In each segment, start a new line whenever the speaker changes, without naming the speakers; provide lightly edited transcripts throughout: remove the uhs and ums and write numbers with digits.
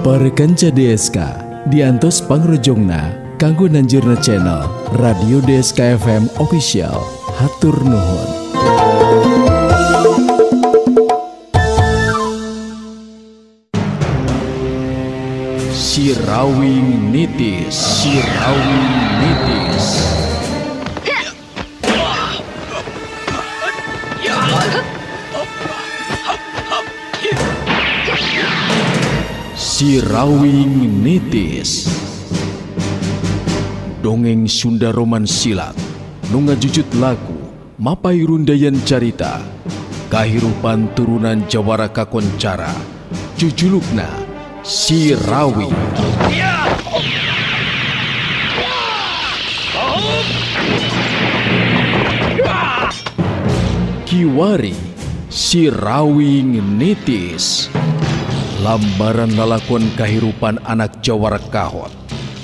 Para kanca DSK diantos pangrojongna kanggo nanjurna channel Radio DSK FM Official. Hatur nuhun. Sirawing Nitis, Sirawing Nitis. Sirawing Nitis. Dongeng Sunda Roman Silat nu ngajujut laku mapay rundayan carita kahirupan turunan jawara kakoncara jujulukna Sirawing. Kiwari Sirawing Nitis, lambaran lalakon kahirupan anak jawara kahot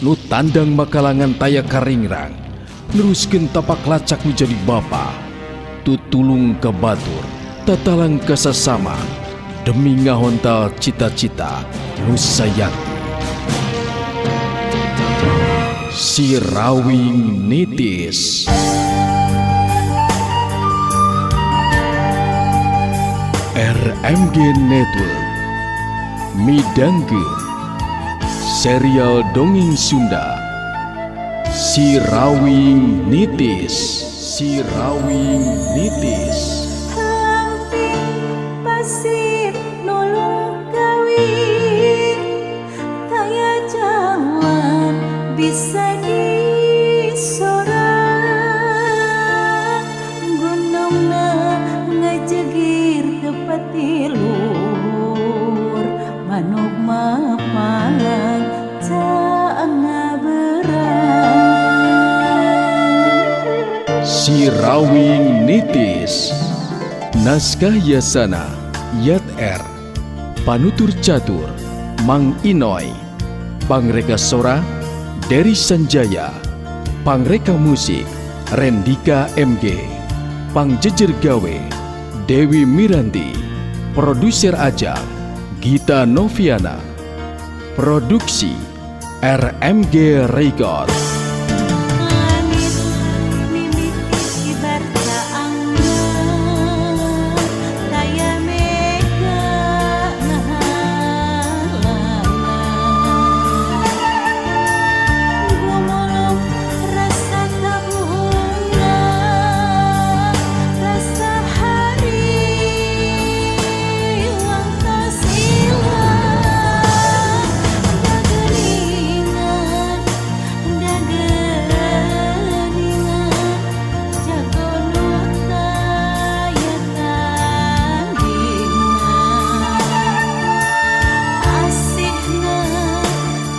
nu tandang makalangan taya karingrang neruskeun tapak lacak menjadi bapa, tutulung ka batur, tatalang ka sasama demi ngahontal cita-cita nu sayakti. Sirawing Nitis. RMG Network midangkeun serial dongeng Sunda Sirawing Nitis. Sirawing Nitis.
Hampir pasir nulung kawin, taya jalan bisa disorang, gunungna ngajegir tepat luhur, manuk mapalang cangaberang.
Sirawing Nitis. Naskah Yasana Yat R. Panutur Catur Mang Inoy. Pangreka Sora Dery Sanjaya. Pangreka Musik Rendika MG. Pangjejer Gawe Dewi Miranti. Produser Ajang Gita Noviana. Produksi RMG Record.
Langit mimiti kibar caangna, taya mega ngahalangan, gumulung rasa kabungan, rasa hariwang tos ilang, dageningan dageningan jago nu taya tandingan, asihna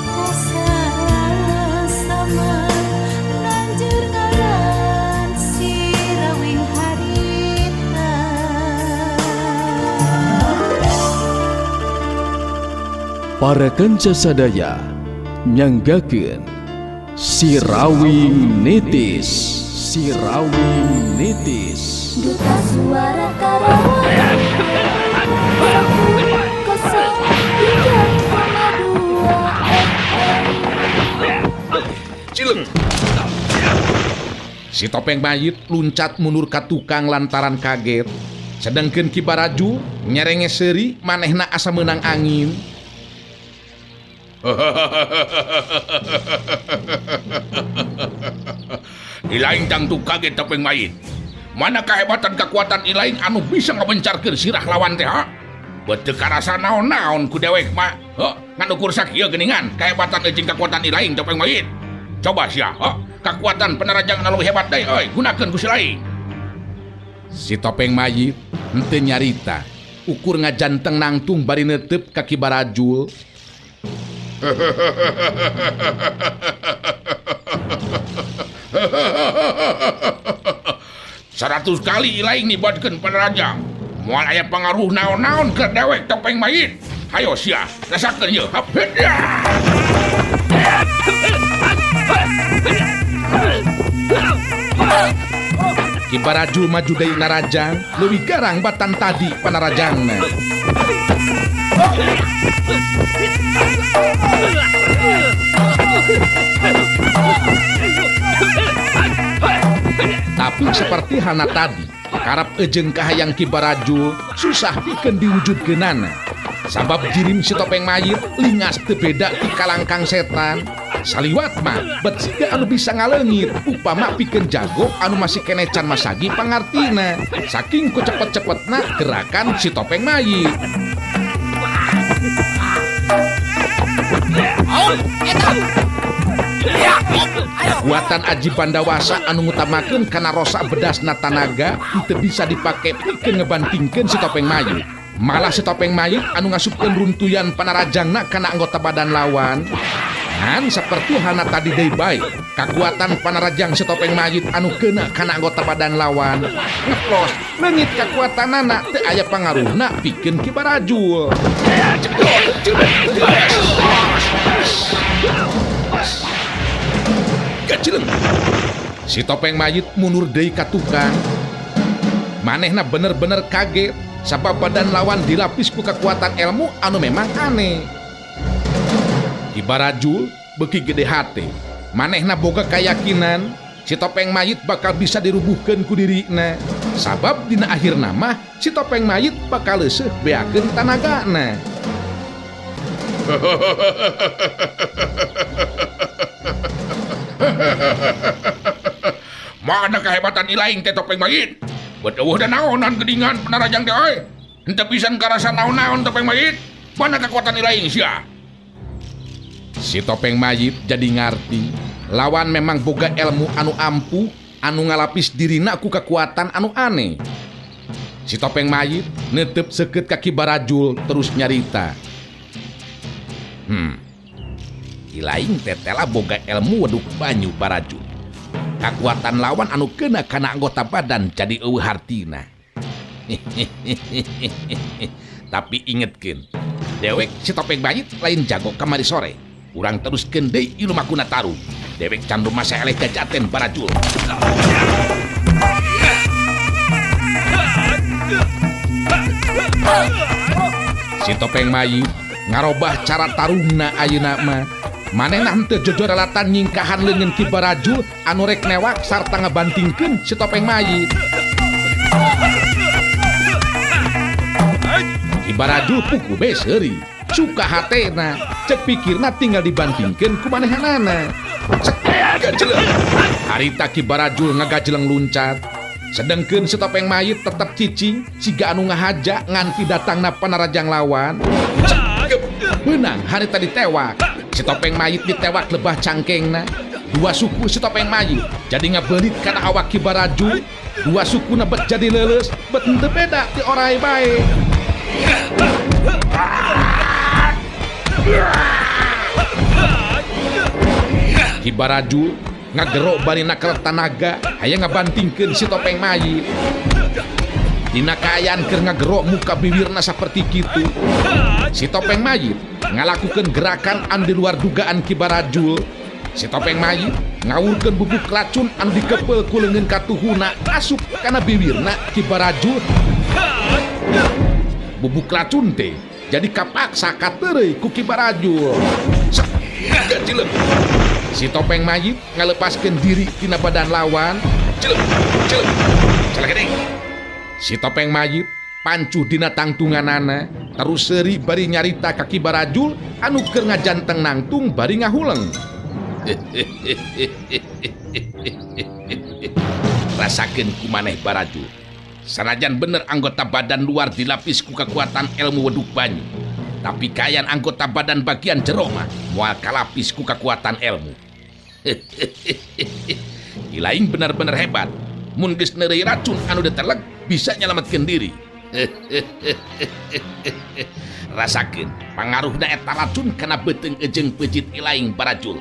kasasama nanjur ngaran Sirawing harita.
Para kanca sadaya nyanggakeun Sirawing Nitis. Sirawing Nitis.
Duta Suara Karawang 103,2 FM.
Cileng. Si topeng mayit luncat mundur ka tukang lantaran kaget. Sedangkan Ki Baraju nyerenge seuri, manehna asa meunang angin. Ilaing tangtu kaget topeng mayit. Mana kehebatan kekuatan ilaing anu bisa ngabencarkeun sirah lawan teh ha? Beuteuk karasa naon-naon ku dewek mah. Heuh, ngan ukur sakieu geuningan kehebatan jeung kekuatan ilaing topeng mayit. Coba sia, heuh, kekuatan penerajangan anu leuwih hebat deui euy, gunakeun ku si laing. Si topeng mayit henteu nyarita, ukur ngajanteng nangtung bari neuteup ka Ki Barajul. 100 kali ilaing nibatkeun penerajang. Moal aya pangaruh naon-naon keur dewek topeng mayit. Hayo sia, rasakeun ieu. Hap, het, ya. Ki Barajul maju deui narajang, leuwih garang batan tadi panarajangna. Tapi seperti halna tadi, karep ejeng kahayang Ki Barajul susah pikeun diwujudkeunana. Sabab jirim si topeng mayit lingas teu beda ti kalangkang setan. Saliwat mah bet siga anu bisa ngaleungit upama pikeun jago anu masih keneh can masagi pangartina. Saking ku cepet-cepetna gerakan si topeng mayit. Kakuatan Aji Bandawasa anu ngutamakeun kana rosa bedasna tanaga teu bisa dipake pikeun ngebantingkeun si topeng mayit. Malah si topeng mayit anu ngasupkeun runtuyan panarajangna kana anggota badan lawan. Ngan seperti halna tadi deui bae, kakuatan panarajang si topeng mayit anu keuna kana anggota badan lawan ngeplos leungit kakuatanana teu aya pangaruhna pikeun Ki Barajul. Gajleng. Si topeng mayit mundur deui ka tukang. Manehna bener-bener kaget sabab badan lawan dilapis ku kekuatan ilmu anu memang aneh. Ki Barajul beuki gede hate. Manehna boga kayakinan si topeng mayit bakal bisa dirubuhkeun ku dirina. Sabab dina akhirna mah si topeng mayit bakal leuseuh beakeun tanagana. Mana kehebatan ilaing teh topeng mayit? Bet eueuh da naonan geuningan panarajang teh euy. Henteu pisan karasa naon-naon topeng mayit. Mana kekuatan ilaing sia? Si topeng mayit jadi ngarti lawan memang boga ilmu anu ampuh anu ngalapis dirina ku kekuatan anu aneh. Si topeng mayit netep seukeut ka Ki Barajul terus nyarita. Ilaing tetela boga ilmu weduk banyu Barajul. Kakuatan lawan anu kena kana anggota badan jadi eueuh hartina. Tapi ingetkeun, dewek si topeng mayit lain jago kamari sore. Urang teruskeun deui ilumakuna tarung. Dewek can rumasa eleh jajaten Barajul. Si topeng mayit ngarobah cara tarungna ayeuna mah. Manehna henteu jojoralatan nyingkahan leungeun Ki Barajul anu rek newak sarta ngabantingkeun si topeng mayit. Ki Barajul puguh be seuri. Suka hatena, cek pikirna tinggal dibantingkeun ku manehanana. Cek gajeleng. Harita Ki Barajul ngagajeleng luncat. Sedengkeun si topeng mayit tetep cicing siga anu ngahaja nganti datangna panarajang lawan. Cek beunang harita ditewak. Si topeng mayit ditewak lebah cangkengna. Dua suku si topeng mayit jadi ngabelit kana awak Ki Barajul. Dua sukuna bet jadi leuleus, bet henteu beda ti orai bae. Ki Barajul ngagero bari naker tanaga hayang ngabantingkeun si topeng mayit. Dina kaayaan keur ngagero muka bibirna saperti kitu. Si topeng mayit ngalakukeun gerakan anu di luar dugaan Ki Barajul. Si topeng mayit ngawurkeun bubuk racun anu dikepeul ku leungeun katuhuna asup kana bibirna Ki Barajul. Bubuk racun teh jadi kapaksa kateureuy ku Ki Barajul. Gajleng. Si topeng mayit ngalepaskeun diri tina badan lawan. Jeleng, jeleng. Calagedeng. Si topeng mayit pancuh dina tangtunganana terus seuri bari nyarita ka Ki Barajul anu keur ngajanteng nangtung bari ngahuleng. Rasakeun ku maneh Barajul. Sanajan bener anggota badan luar dilapis ku kekuatan ilmu weduk banyu, tapi kayan anggota badan bagian jero mah moal kalapis ku kekuatan ilmu. Ilaing bener-bener hebat. Mun geus neureuy racun anu diteleg bisa nyalametkeun diri. Rasakeun pangaruhna eta racun kana beuteung ejeung peucit ilaing Barajul.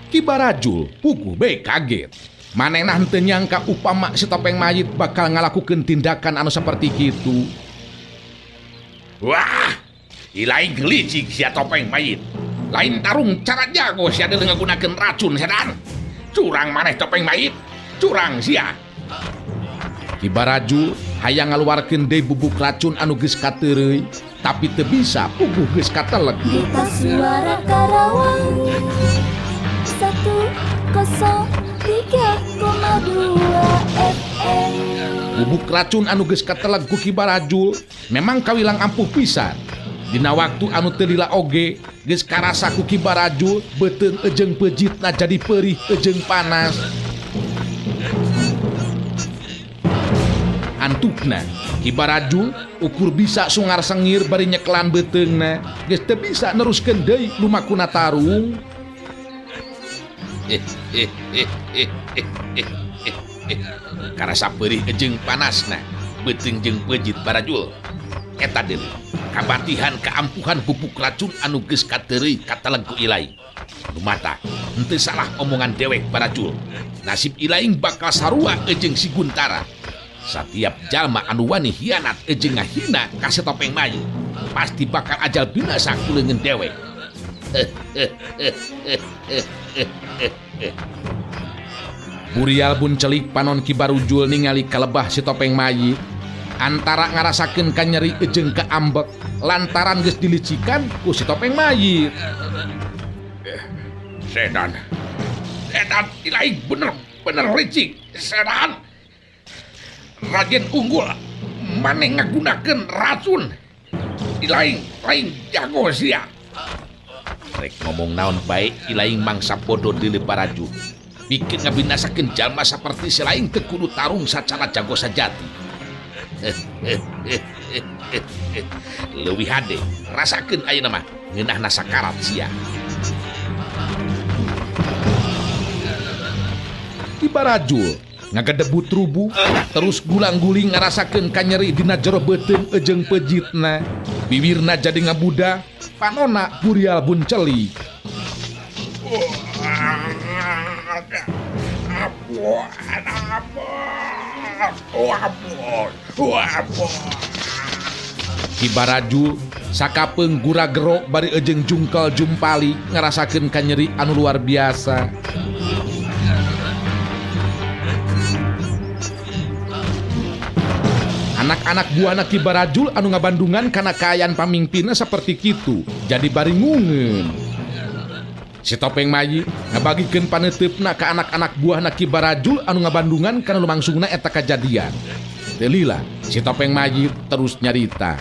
Ki Barajul puguh bae kaget. Manehna henteu nyangka upama si topeng mayit bakal ngalakukeun tindakan anu saperti kitu. Wah, ilaing licik sia topeng mayit. Lain tarung cara jago sia deuleu ngagunakeun racun setan. Curang maneh topeng mayit, curang sia. Ki Barajul hayang ngaluarkeun deui bubuk racun anu geus kateureuy, tapi teu bisa puguh geus kateleg.
Kita suara Karawang 103 103,2 FM.
Bubuk racun anu geus kateleg ku Ki Barajul memang kawilang ampuh pisan. Dina waktu anu teu lila oge geus karasa ku Ki Barajul beuteung ejeung peujitna jadi perih ejeung panas. Antukna Ki Barajul ukur bisa sungar sengir bari nyekelan beuteungna geus teu bisa neruskeun deui lumakuna tarung. Karasa perih jeung panasna beuteung jeung peujit Barajul. Eta deui kabatihan kaampuhan bubuk racun anu geus kateureuy kateleg ku Ilaing. Lumata henteu salah omongan dewek Barajul. Nasib Ilaing bakal sarua jeung si Guntara. Satiap jalma anu wani hianat jeung ngahina ka si topeng mayit pasti bakal ajal binasa ku leungeun dewek. Burial buncelik panon Ki Barujul ningali kalebah si topeng mayit antara ngarasakeun kanyeri jeung kaambek lantaran geus dilicikan ku si topeng mayit. Setan. Setan Ilaing bener-bener licik. Setan. Raden unggul maneh ngagunakeun racun. Ilaing lain jago sia. Rek ngomong naon bae Ilaing mangsa bodoh deuleu Barajul. Bikin ngabinasakeun jalma saperti si lain teu kudu tarung sacara jago sajati. Leuwih hade rasakeun ayeuna mah ngeunahna sakarat sia. Ki Barajul ngagedebut rubuh terus gulang-guling ngarasakeun kanyeri dina jero beuteung ejeung peujitna. Biwirna jadi ngabuda, panona burial buncelik. Ki Barajul sakapeung guragero bari ejeung jungkel jumpali ngarasakeun kanyeri anu luar biasa. Anak-anak buahna Ki Barajul anu ngabandungan kana kaayaan pamingpinna saperti kitu jadi bari ngungeun. Si topeng mayit ngabagikeun paneuteup-na ka anak-anak buahna Ki Barajul anu ngabandungan kana lumangsungna eta kajadian. Teu lila si topeng mayit terus nyarita.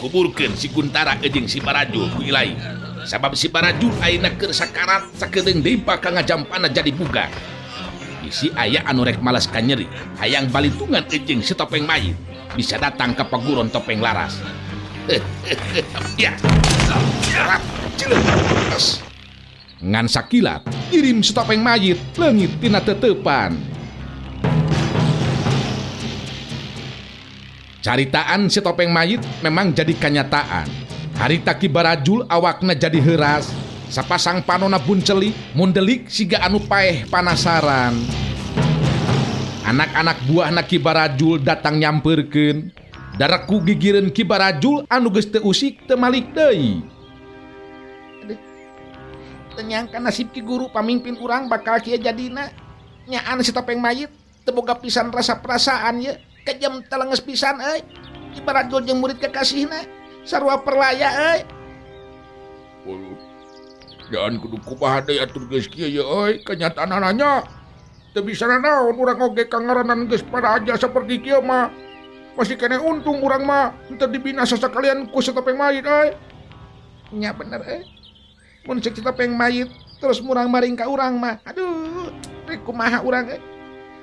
Kuburkeun si Guntara jeung si Barajul ku Ilaing. Sabab si Barajul ayeuna keur sakarat sakedeung deui bakal ngajampana jadi buga. Bisi aya anu rek malas kanyeri hayang balitungan jeung si topeng mayit bisa datang ka paguron topeng laras. Ya. Ngan sakilat kirim si topeng mayit leungit tina teteupan. Caritaan si topeng mayit memang jadi kanyataan. Harita Ki Barajul awakna jadi heuras, sapasang panona buncelik mundelik siga anu paeh panasaran. Anak-anak buahna Ki Barajul datang nyamperkeun. Dareku gigireun Ki Barajul anu geus teu usik teu malik deui. Aduh. Teu nyangka nasib Ki Guru pamimpin urang bakal kieu jadina. Nyaan si topeng mayit teu boga pisan rasa perasaan ye. Kejam telenges pisan euy. Ki Barajul jeung murid kekasihna sarua perlaya euy. Jangan kudu kumaha deui atuh geus kieu ye euy, kanyataanana nya. Teu bisa nanaon urang oge kangaranan geus pada aja saperti kieu mah. Masih kene untung urang mah henteu dibinasa sakalian ku si topeng mayit euy. Nya bener euy. Mun cek si topeng mayit terus murang maring ka urang mah. Aduh, rek kumaha urang euy.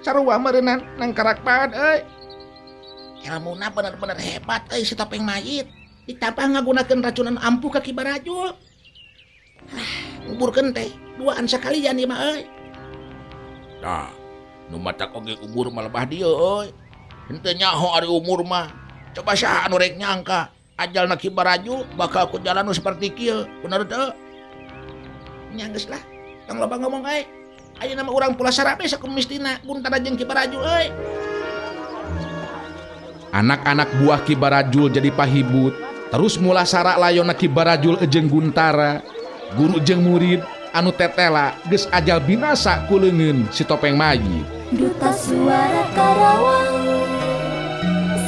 Sarua meureunnan nangkarak paad euy. Ilmuna bener-bener hebat euy si topeng mayit. Ditambah ngagunakeun racunan ampuh ka Ki Barajul. Nguburkeun teh duaan sakalian ieu mah euy. Tah, nu matak oge umur mah lebah dieu euy. Henteu nyaho ari umur mah. Coba saha anu rek nyangka ajalna Ki Barajul bakal ku jalan nu saperti kieu. Bener teu? Nya geus lah, tong loba ngomong euy. Ayeuna mah urang pulasara be sakumistina Guntara jeung Ki Barajul euy. Anak-anak buah Ki Barajul jadi pahibut. Terus mulasara layona Ki Barajul jeung Guntara. Guru jeung murid anu tetela geus ajal binasa ku leungeun si topeng mayit.
Duta Suara Karawang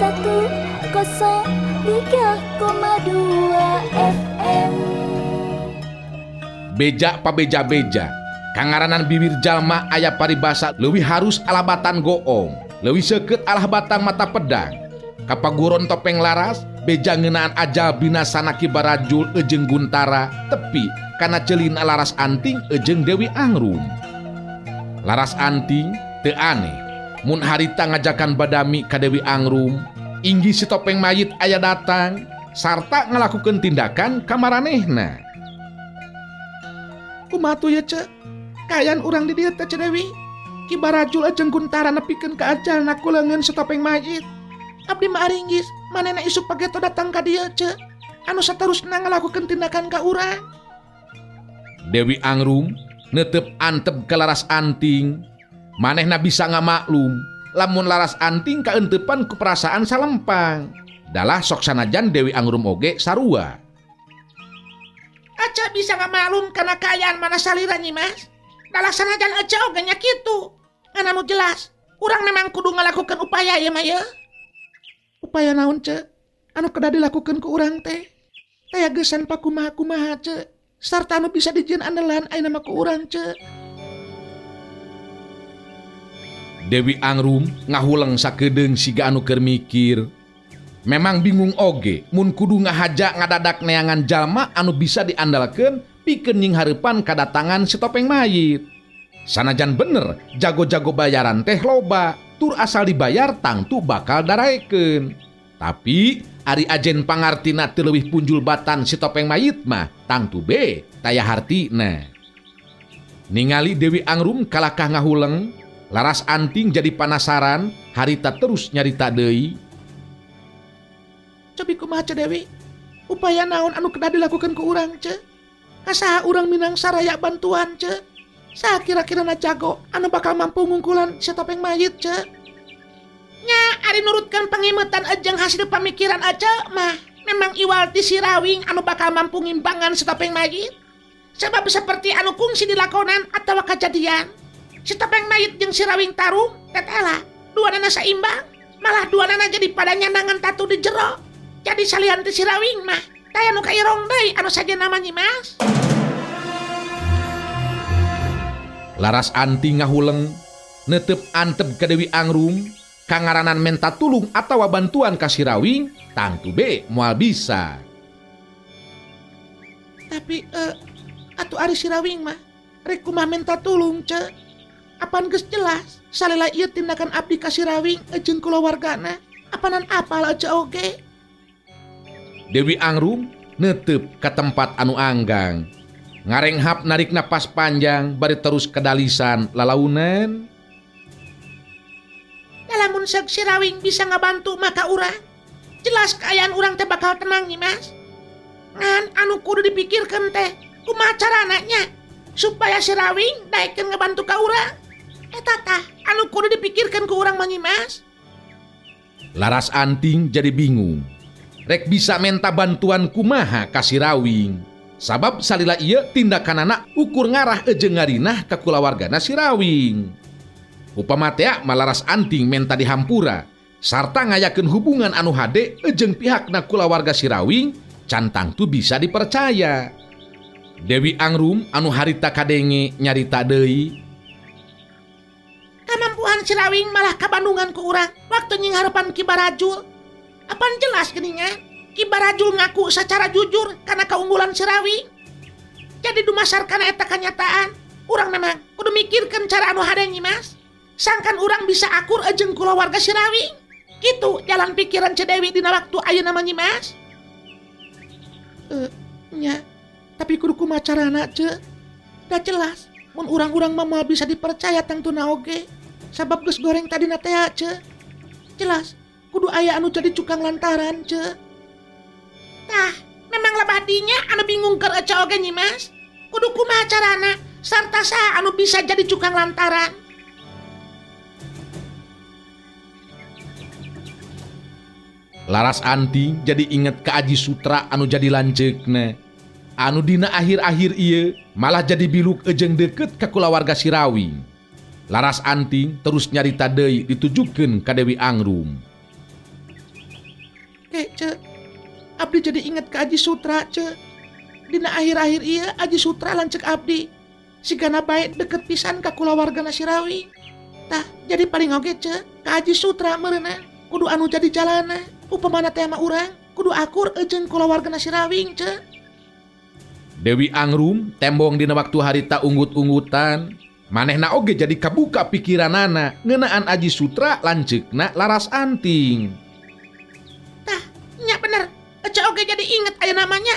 103,2 FM.
Beja pabeja-beja. Kangaranan bibir jalma aya paribasa leuwih harus alabatan goong, leuwih seukeut alah batang mata pedang. Kapaguron topeng laras beja ngeunaan ajal binasana Ki Barajul jeung Guntara tepi kana ceulina Laras Anting jeung Dewi Angrum. Laras Anting teu aneh mun harita ngajakan badami ka Dewi Angrum, inggih si topeng mayit aya datang sarta ngalakukeun tindakan ka maranehna. Kumaha tuh ya, Cek? Kaayaan urang di dieu teh, Ceu Dewi. Ki Barajul jeung Guntara nepikeun ka ajalna ku leungeun si topeng mayit. Abdi mah aringgis, manehna isuk pageto datang ka dieu, Ceu. Anu saterusna ngalakukeun tindakan ka urang. Dewi Angrum netep antep ke Laras Anting. Manehna bisa ngamaklum lamun Laras Anting kaentepan ku perasaan salempang. Dalah sok sanajan Dewi Angrum oge sarua. Aca bisa ngamaklum kana kaayaan mana salira, Nyi Mas. Dalah sanajan aca oge nya kitu. Ngan anu jelas, urang memang kudu ngalakukeun upaya ieu mah ye. Upaya naon, Ceu? Anu kedah dilakukeun ku urang teh? Taya geusan pakumaha-kumaha, Ceu. Sarta anu bisa dijieun andalan ayeuna mah ku urang, Ceu. Dewi Angrum ngahuleng sakedeung siga anu keur mikir. Memang bingung oge mun kudu ngahaja ngadadak neangan jalma anu bisa diandalkeun pikeun nyinghareupan kadatangan si topeng mayit. Sanajan bener jago-jago bayaran teh loba, tur asal dibayar tangtu bakal daraekeun. Tapi ari ajen pangartina teu leuwih punjul batan si topeng mayit mah tangtu be taya hartina. Ningali Dewi Angrum kalakah ngahuleng, Laras Anting jadi panasaran, harita terus nyarita deui. Cobi kumaha, Ceu Dewi? Upaya naon anu kedah dilakukan ku urang, Ceu? Kasaha urang minang saraya bantuan, Ceu? Saha kira-kira na jago anu bakal mampu ngungkulan si topeng mayit, Ceu? Nya ari nurutkeun pangimetan ejeng hasil pamikiran aja mah memang iwal ti si Rawing anu bakal mampu ngimbangan si topeng mayit. Sebab seperti anu kungsi dilakonan atau kejadian. Si topeng mayit jeung si Rawing tarung tetela dua nana saimbang, malah dua nana jadi pada nyandangan tatu di jero. Jadi salian ti si Rawing mah taya nu kairong deui anu saja nama Nyi Mas. Laras Anting ngahuleng netep antep ka Dewi Angrum kangaranan menta tulung atawa bantuan ka si Rawing tangtu be moal bisa. Tapi atuh ari si Rawing mah rek kumaha menta tulung, Ceu? Apan geus jelas salila ieu tindakan abdi ka si Rawing jeung kulawargana apanan apal aja oge. Dewi Angrum netep ka tempat anu anggang. Ngarenghap narik napas panjang bari terus kedalisan lalaunan. Lamun seuk si Rawing bisa ngabantu maka urang jelas kaayaan urang teh bakal tenang, Nyi Mas. Ngan anu kudu dipikirkeun teh kumaha carana nya supaya si Rawing daekeun ngabantu ka urang. Eta tah anu kudu dipikirkeun ku urang mah, Nyi Mas. Laras Anting jadi bingung. Rek bisa menta bantuan kumaha ka si Rawing. Sabab salila ieu tindakanana ukur ngarah jeung ngarinah ka kulawargana si Rawing. Upama tea mah Laras Anting menta dihampura sarta ngayakeun hubungan anu hade jeung pihakna kulawarga si Rawing, can tangtu bisa dipercaya. Dewi Angrum anu harita kadenge nyarita deui. Kamampuan si Rawing malah kabandungan ku urang waktu nyingharepan Ki Barajul. Apan jelas geuningan Ki Barajul ngaku secara jujur karena keunggulan si Rawing. Jadi dumasar kana eta kanyataan, urang memang kudu mikirkeun cara anu hade, Nyi Mas. Sangkan urang bisa akur jeung kulawarga si Rawing. Kitu jalan pikiran Ceu Dewi dina waktu ayeuna mah, Nyi Mas. Nya, tapi kudu kumaha carana, Ceu? Da jelas mun urang-urang mah moal bisa dipercaya tangtuna oge. Sabab geus goreng tadina teh, Ceu. Jelas kudu aya anu jadi cukang lantaran, Ceu. Tah, memang labadinya anu bingung keur ece oge, Nyi Mas. Kudu kumaha carana sarta saha anu bisa jadi cukang lantaran. Laras Anting jadi inget ke Aji Sutra anu jadi lanceukna. Anu dina akhir-akhir ieu malah jadi biluk ejeng deket ka kulawarga si Rawing. Laras Anting terus nyarita deui ditujukeun ka Dewi Angrum. Ke, Ceu, abdi jadi inget ke Aji Sutra, Ceu. Dina akhir-akhir ieu Aji Sutra lanceuk abdi.
Sigana bae deket pisan ka kulawargana si Rawing. Tah, jadi paling oge ce, ka Aji Sutra meureunna kudu anu jadi jalana. Upamana teh mah urang kudu akur jeung kulawargana si Rawing ce.
Dewi Angrum tembong dina waktu harita unggut-unggutan. Manehna oge jadi kabuka pikiranana ngeunaan Aji Sutra lanceukna Laras Anting.
Tah, nya bener. Ece oge jadi inget aya namanya.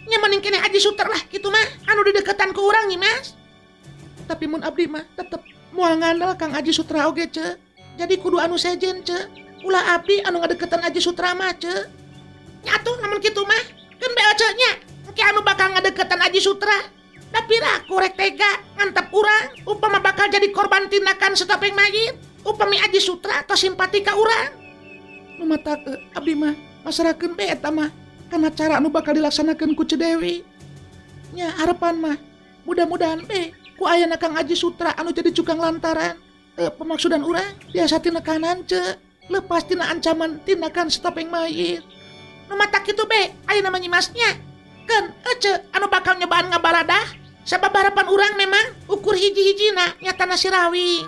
Nya mending keneh Aji Sutra lah kitu mah anu dideketan ku urang nih Mas. Tapi mun abdi mah tetep moal ngandel Kang Aji Sutra oge ce. Jadi kudu anu sejen ce. Ulah abdi anu ngadeketan Aji Sutra mah ce. Nya atuh lamun kitu mah keun bae ece nya. Engke anu bakal ngadeketan Aji Sutra. Da piraku rek tega ngantep urang upama bakal jadi korban tindakan setopeng mayit. Upami Aji Sutra atau simpati ka urang. Nu matak abdi mah masrahkeun bae eta mah kana cara anu bakal dilaksanakeun ku Ceu Dewi. Nya harapan mah mudah-mudahan be ku ayana Kang Aji Sutra anu jadi cukang lantaran pemaksudan urang biasa tinekanan ce lepas tina ancaman tindakan setopeng mayit. Nu matak kitu be aya nama nyimasnya. Keun ece anu bakal nyobaan ngabaradah sabab harapan urang memang ukur hiji-hijina nyatana si Rawing.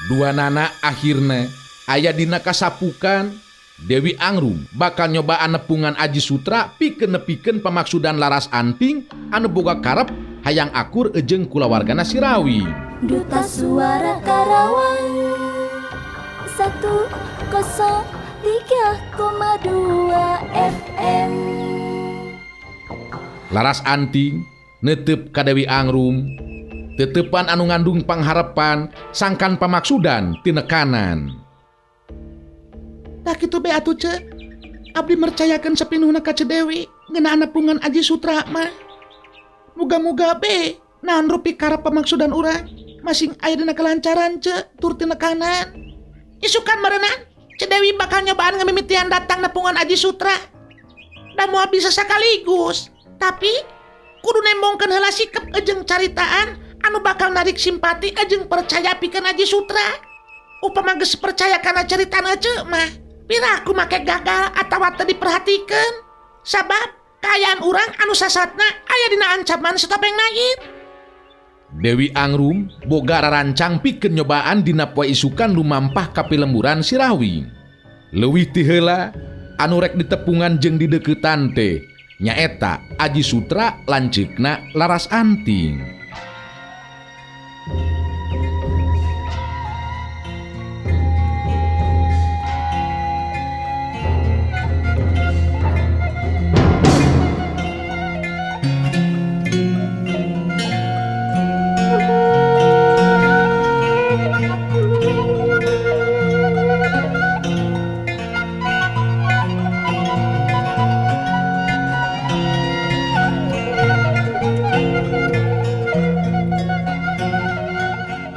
Dua nana akhirna aya dina kasapukan Dewi Angrum bakal nyobaan nepungan Aji Sutra pikeun nepikeun pamaksudan Laras Anting anu boga karep hayang akur jeung kulawargana si Rawing.
Duta Suara Karawang 103,2 FM.
Laras Anting netep ka Dewi Angrum tetepan anu ngandung pangharepan sangkan pamaksudan tinekanan.
Tah kitu be atuh ce. Abdi mercayakeun sapinuhna ka Ceu Dewi ngeunaan nepungan Aji Sutra mah. Muga-muga be naon rupi karep pamaksudan urang masing aya dina kelancaran ce tur tinekanan. Isukan meureunan Ceu Dewi bakal nyobaan ngamimitian datang nepungan Aji Sutra. Da moal bisa sakaligus. Tapi kudu nembongkeun heula sikep jeung caritaan anu bakal narik simpati jeung percaya pikeun Aji Sutra. Upama geus percaya kana caritaan ece mah, piraku make gagal atawa teu diperhatikeun. Sabab kaayaan urang anu sasatna aya dina ancaman satopeng mayit.
Dewi Angrum boga rarancang pikeun nyobaan dina poe isukan lumampah ka pilemburan si Rawing. Leuwih ti heula anu rek ditepungan jeung dideuketan teh nyaeta Aji Sutra lanceukna Laras Anting.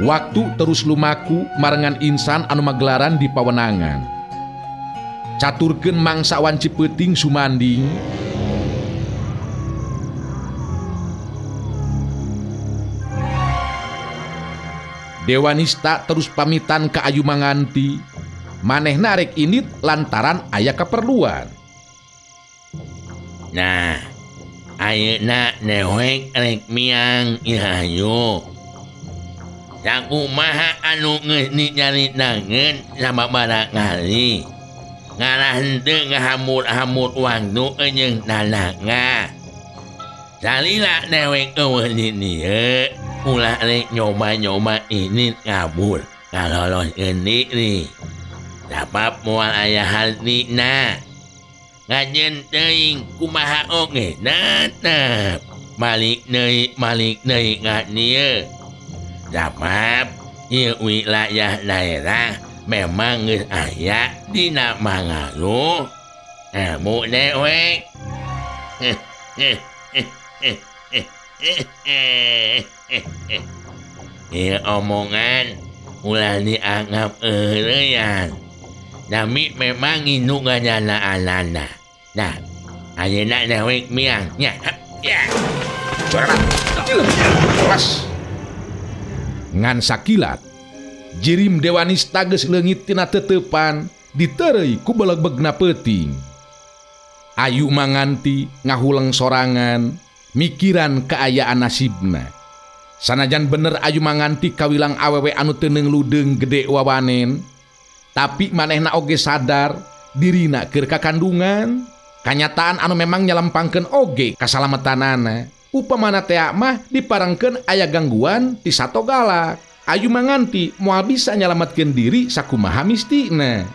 Waktu terus lumaku marengan insan anu magelaran di pawenangan. Caturkeun mangsa wanci peuting sumanding. Dewanista terus pamitan ka Ayu Manganti. Manehna rek indit lantaran aya keperluan.
Nah, ayeuna dewek rek miang ieu hayu. Sakumaha anu geus dicaritakeun sababaraha kali. Ngarah henteu ngahamur-hamur waktu jeung tanaga. Salila dewek eueuh di dieu, ulah rek nyoba-nyoba indit kabur kaloloskeun diri. Sabab moal aya hartina. Ngajeun teuing kumaha oge tetep balik deui ka dieu. Sabab ieu wilayah daerah memang geus aya dina mangaruh ilmu dewek. Ieu omongan ulah dianggap eureyan. Nami memang induk ngajana-anana. Nah, ayeuna dewek miang nya. Ya.
Keras. Ngan sakilat jirim Dewanista geus leungit tina teteupan ditereuy ku belegbegna peuting. Ayu Manganti ngahuleng sorangan mikiran kaayaan nasibna. Sanajan bener Ayu Manganti kawilang awewe anu teu ludeung gede wawanen, tapi manehna oge sadar dirina keur kakandungan. Kanyataan anu memang nyalempangkeun oge kasalamatanana. Upamana tea mah diparengkeun aya gangguan ti sato galak. Ayu Manganti moal bisa nyalametkeun diri sakumaha mistina.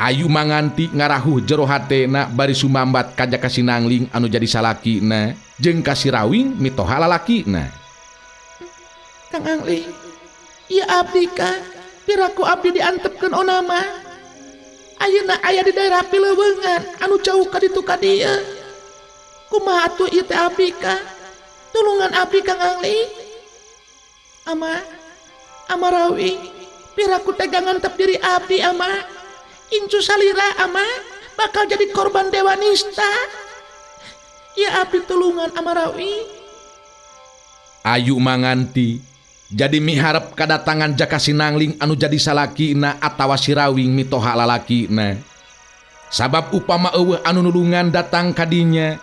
Ayu Manganti ngarahuh jero hatena bari sumambat ka Jaka Sinangling anu jadi salakina jeung ka si Rawing mitoha lalakina.
Kang Angling, ieu abdi ka piraku abdi diantepkeun onama. Ayeuna aya di daerah Pileuweungan anu jauh ka ditu ka dieu. Kumaha atuh ieu teh abdi ka? Tulungan abdi Kang Angling. Ama Ama Rawi, piraku tega ngantep diri abdi ama. Incu salira ama bakal jadi korban Dewanista. Ya abdi tulungan ama Rawi.
Ayu Manganti jadi miharep kadatangan Jaka Sinangling anu jadi salakina atawa si Rawing mitoha lalakina. Sabab upama eueuh anu nulungan datang kadinya,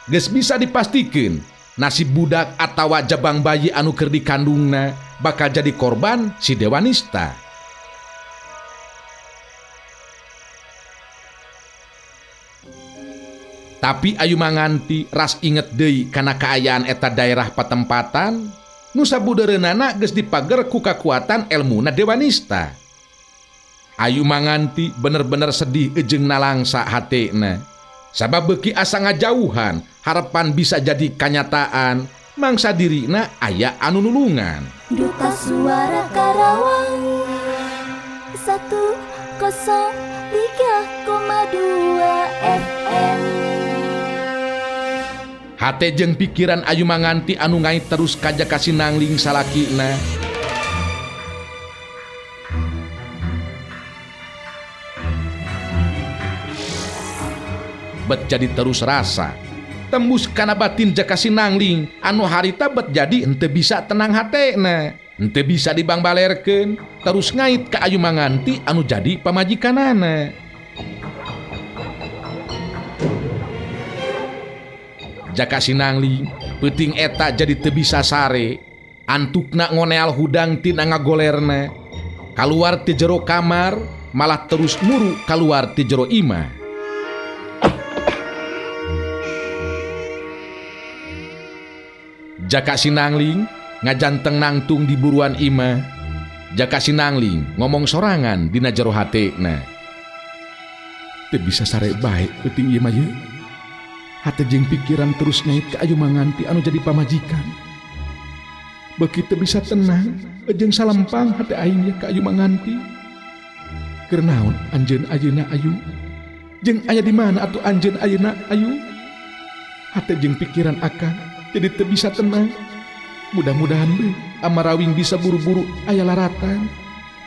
geus bisa dipastikeun nasib budak atawa jabang bayi anu keur dikandungna bakal jadi korban si Dewanista. Tapi Ayu Manganti ras inget deui kana kaayaan eta daerah patempatan nu sabudeureunana geus dipager ku kakuatan elmuna Dewanista. Ayu Manganti bener-bener sedih jeung nalangsa hatena. Sabab beuki asa ngajauhan harapan bisa jadi kanyataan mangsa dirina aya anu nulungan.
Duta Suara Karawang 103,2 FM.
Hate jeung pikiran Ayu Manganti anu ngait terus ka Jaka Sinangling salakina. Bet jadi terus rasa tembus kana batin Jaka Sinangling anu harita bet jadi henteu bisa tenang hatena, henteu bisa dibangbalerkeun, terus ngait ka Ayu Manganti anu jadi pamajikanana. Jaka Sinangling peuting eta jadi teu bisa sare, antukna ngoneal hudang tina ngagolerna, kaluar ti jero kamar malah terus muru kaluar ti jero imah. Jaka Sinangling ngajanteng nangtung di buruan imah. Jaka Sinangling ngomong sorangan dina jero hatena. Teu bisa sare bae peuting ieu mah ye. Hate jeung pikiran terus ngait ka Ayu Manganti anu jadi pamajikan. Beuki teu bisa tenang jeung salempang hate aing ye ka Ayu Manganti. Keur naon anjeun ayeuna Ayu? Jeung aya di mana atuh anjeun ayeuna Ayu? Hate jeung pikiran akang jadi teu bisa tenang. Mudah-mudahan we Ama Rawing bisa buru-buru aya laratan.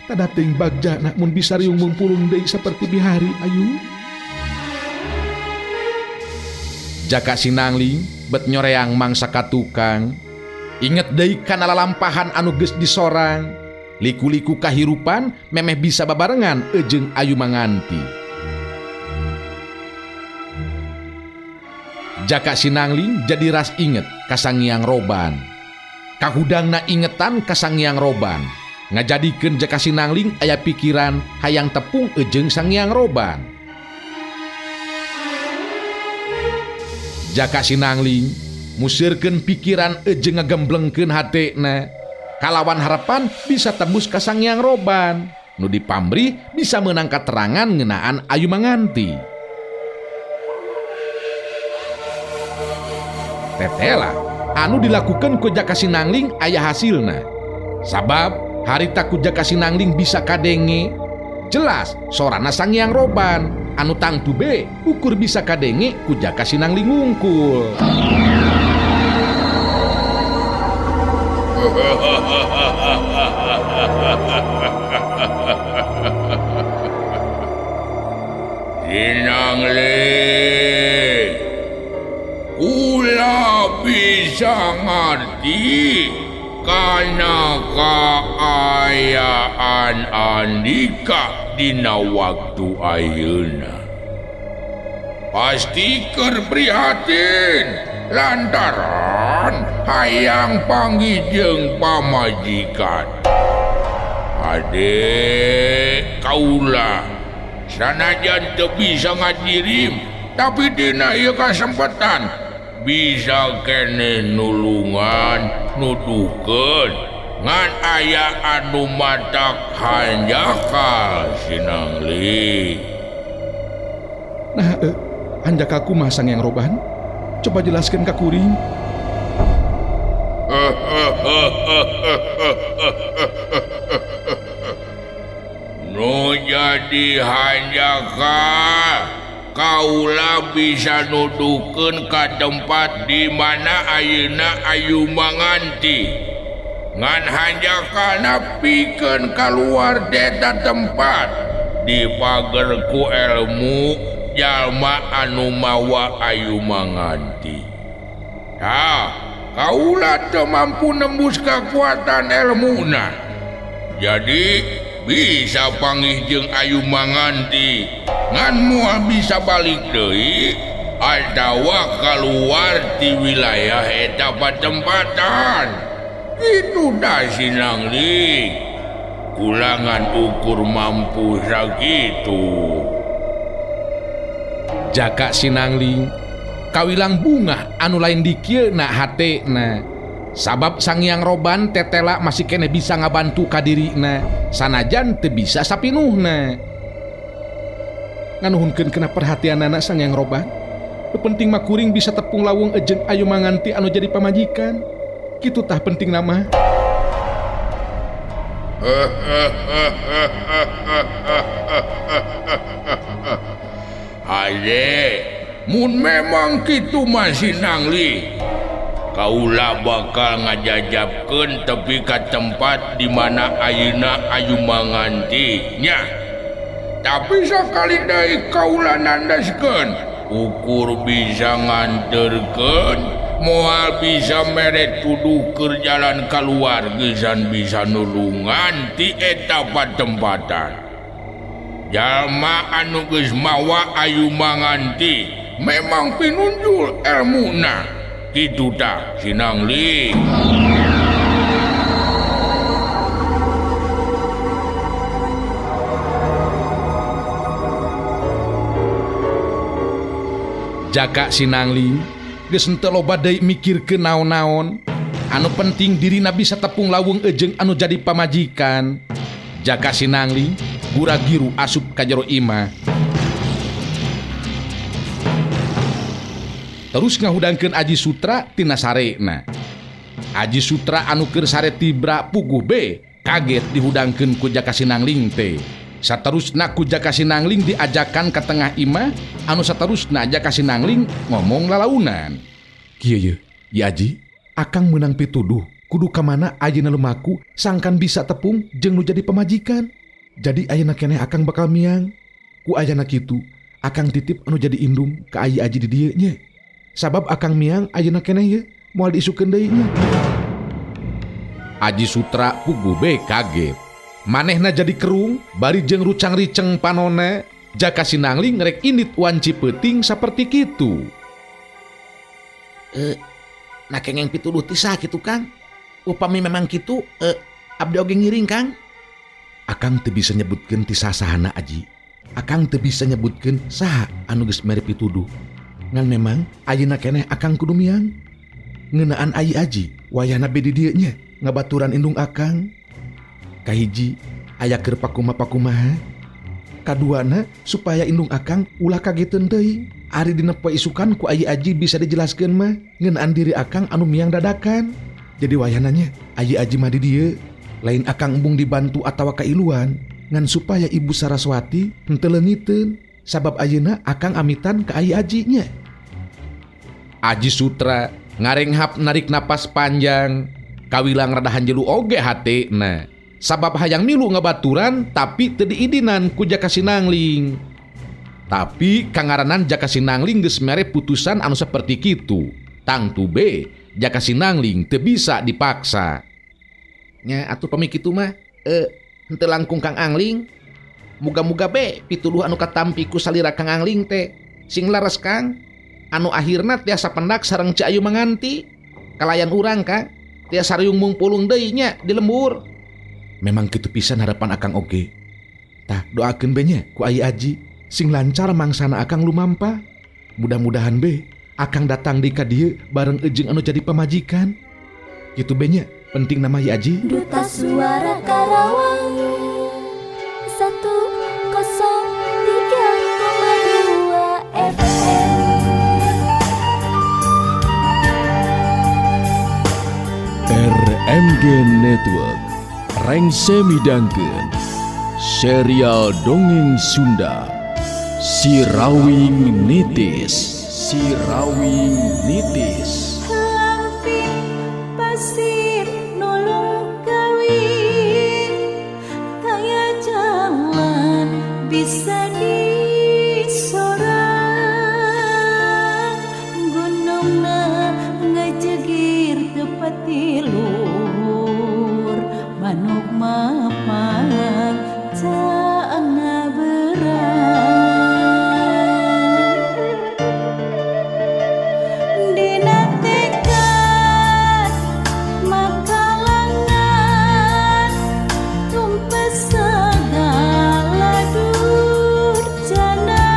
Tada teuing bagjana mun bisa riung mungpulung deui saperti bihari Ayu. Jaka Sinangling bet nyoreang mangsa ka tukang. Inget deui kana lalampahan anu geus disorang. Liku-liku kahirupan memeh bisa babarengan jeung Ayu Manganti. Jaka Sinangling jadi ras inget ka Sangiang Roban. Kahudangna ingetan ka Sangiang Roban. Ngajadikeun Jaka Sinangling aya pikiran hayang tepung jeung Sangiang Roban. Jaka Sinangling musirkeun pikiran jeung ngagemblengkeun hatena kalawan harapan bisa tembus ka Sangiang Roban nu dipamrih bisa meunang katerangan ngeunaan Ayu Manganti. Tetela anu dilakukan ku Jaka Sinangling aya hasilna. Sabab harita ku Jaka Sinangling bisa kadenge jelas sorana Sangiang Roban anu tangtu be ukur bisa kadenge ku Jaka Sinangling ngungkul.
Sinangling, kula bisa ngarti kana kaayaan andika dina waktu ayeuna. Pasti keur prihatin Lantaran hayang panggih jeung pamajikan. Ade kaula sanajan teu bisa ngajirim tapi dina ieu kasempatan bisa kene nulungan nuduhkeun ngan aya anu matak hanjakal Sinangling.
Nah, hanjakal kumaha Sang Hyang Roban? Coba jelaskan ka kuring.
Nu jadi hanjakal kaula bisa nuduhkeun ka tempat di mana ayeuna Ayu Manganti. Ngan hanjakalna pikeun kaluar deta tempat dipager ku elmu jalma anu mawa Ayu Manganti. Tah, kaula teu mampu nembus kekuatan elmuna. Jadi bisa panggih jeung Ayu Manganti ngan moal bisa balik deui atawa kaluar ti wilayah eta patempatan. Itu dah Sinangling. Kulangan ukur mampu sakitu.
Jaka Sinangling kawilang bunga anu lain dikieuna hatena. Sabab Sang Hyang Roban tetela masih kene bisa ngabantu ka dirina sanajan teu bisa sapinuhna. Nganuhunkeun kana perhatianana Sang Hyang Roban. Nu penting mah kuring bisa tepung lawung jeung Ayu Manganti anu jadi pamajikan. Kitu tah penting nama.
Aye, mun memang kitu mah Sinangling, kaula bakal ngajajabkeun tepi ka tempat di mana ayeuna Ayu Manganti nya. Tapi sakali deui kaula nandaskeun ukur bisa nganterkeun moal bisa mere tuduh keur jalan kaluar geusan bisa nulungan ti eta patempatan. Jalma anu geus mawa Ayu Manganti memang pinunjul elmuna. Kitu tah Sinangling.
Jaka Sinangling geus henteu loba deui mikirkeun naon-naon. Anu penting dirina bisa tepung lawung jeung anu jadi pamajikan. Jaka Sinangling gura-giru asup ka jero imah. Terus ngahudangkeun Aji Sutra tina sarena. Aji Sutra anu keur sare tibra puguh be kaget dihudangkeun ku Jaka Sinangling teh. Saterusna ku Jaka Sinangling diajakan ka tengah imah anu saterusna Jaka Sinangling ngomong lalaunan. Kieu ye, Yi Aji, akang meunang pituduh kudu ka mana ayeuna lumaku sangkan bisa tepung jeung nu jadi pamajikan. Jadi ayeuna keneh akang bakal miang. Ku ayana kitu, akang titip anu jadi indung ka Ayi Aji di dieu nya. Sabab akang miang ayeuna keneh ye moal diisukeun deui nya. Aji Sutra puguh be kaget. Manehna jadi kerung bari jeung rucang-riceng panona. Jaka Sinangling rek indit wanci peuting saperti kitu.
Nah kengeng pituduh ti saha kitu Kang? Upami memang kitu, abdi oge ngiring Kang.
Akang teu bisa nyebutkeun ti sasahana Aji. Akang teu bisa nyebutkeun saha anu geus mere pituduh. Ngan memang ayeuna keneh akang kudu miang. Ngeunaan Ayi Aji wayahna be di dieu nya ngabaturan indung akang. Kahiji aya keur pakuma-pakumaha. Kaduana supaya indung akang ulah kageteun teuing. Ari dina poe isukan ku Ayi Aji bisa dijelaskeun mah ngeunaan diri akang anu miang dadakan. Jadi wayahna nya Ayi Aji mah di dieu lain akang embung dibantu atawa kailuan ngan supaya Ibu Saraswati henteu leungiteun sabab ayeuna akang amitan ka Ayi Aji nya. Aji Sutra ngarenghap narik napas panjang kawilang rada hanjelu oge hatena sabab hayang milu ngabaturan tapi teu diidinan ku Jaka Sinangling. Tapi kangaranan Jaka Sinangling geus mere putusan anu saperti kitu. Tangtu be Jaka Sinangling teu bisa dipaksa.
Nya atuh pami kitu mah henteu langkung Kang Angling. Muga-muga be pituduh anu katampi ku salira Kang Angling teh sing laras Kang.
Anu akhirna tiasa pendak sareng Ci Ayu Manganti. Kalayan urang Kang, tiasa riung mungpulung deui nya di lembur. Memang kitu pisan harapan Akang oge. Tah doakeun be nya ku Ai Aji sing lancar mangsana Akang lumampah. Mudah-mudahan be Akang datang di ka dieu bareng ejeung anu jadi pamajikan. Kitu be nya, penting nama Ai Aji.
Duta Suara Karawang 103,2 FM.
RMG Network rengse midangkeun serial dongeng Sunda Sirawing Nitis. Sirawing Nitis.
Lamping pasir nulung kawin, kaya jalan bisa disorang, gunungna ngejegir tepati luhur, manuk mapan caangna berang. Dina tekad makalangan tumpes segala durjana,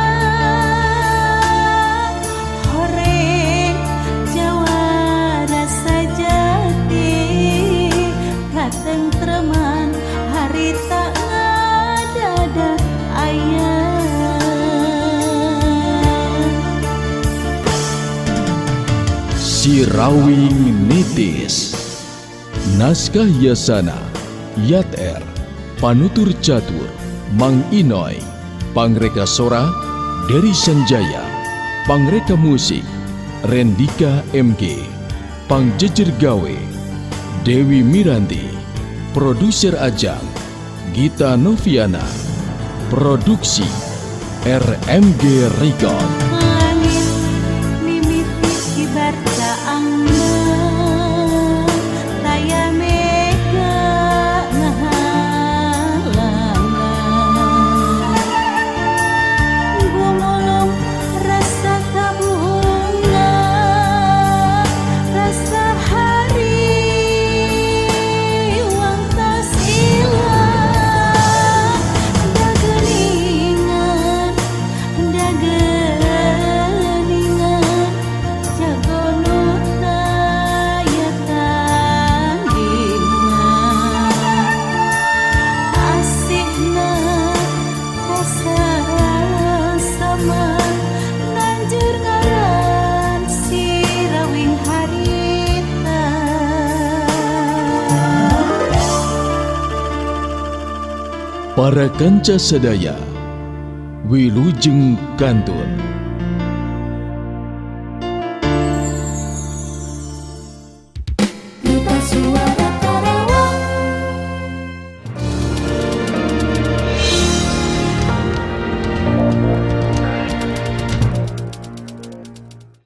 horeng jawara sajati katentreman harita ngadada aya.
Sirawing Nitis. Naskah Yasana, Yat R, Panutur Catur, Mang Inoy, Pangreka Sora, Dery Sanjaya, Pangreka Musik, Rendika MG, Pangjejer Gawe, Dewi Miranti, Produser Ajang, Gita Noviana, Produksi RMG Record.
Langit mimiti kibar caangna, taya mega ngahalangan, gumulung rasa kabunga, rasa hari wang tos ilang, dageningan dageningan jago nu taya tandingan, asihna kasasama nanjur ngaran sirawing harita.
Para kanca sadaya, wilujeng kantun.